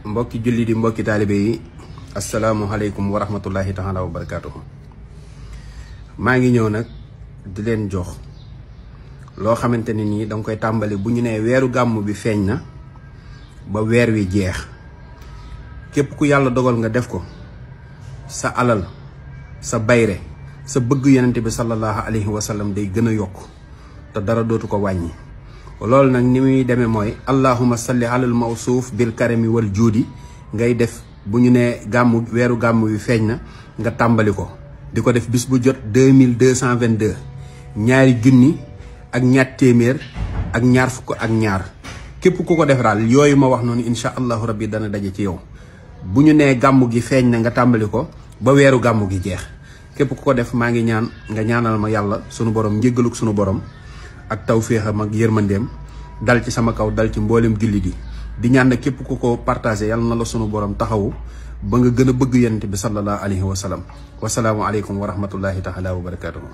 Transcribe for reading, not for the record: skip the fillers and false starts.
mbokki julli di mbokki taalibe yi asalaamualeykum wa rahmatullahi taala wa barakaatuhu. maa ngi ñëw nag di leen jox loo xamante ne nii danga koy tàmbali bu ñu nee weeru gàmm bi feeñ na ba weer wi jeex. képp ku yàlla dogal nga def ko sa alal sa bayre sa bëgg yonent bi sallallahu alayhi wa sallam day gën a yokk te dara dootu ko wàññi. loolu nag ni muy demee mooy allahumma salli alal mawsuuf bil karami wal juudi ngay def bu ñu nee gàmmu weeru gàmm wi feeñ na nga tàmbali ko di ko def bis bu jot 2222 ñaari junni ak ñaar téeméer ak ñaar fukk ak ñaar képp ku ko def daal yooyu ma wax noonu incha allahu rabbi dana daje ci yow. bu ñu nee gàmmu gi feeñ na nga tàmbali ko ba weeru gàmmu gi jeex képp ku ko def maa ngi ñaan nga ñaanal ma yàlla sunu borom njéggaluk sunu borom ak tawféexam ak yërmandeem dal ci sama kaw dal ci mboolem jullit yi di ñaan nag képp ku ko partagé yàlla na la sunu borom taxawu ba nga gën a bëgg yonent bi sallallahu alayhi wa sallam wasalaamu aleykum wa rahmatullahi taala wa barakatuhu.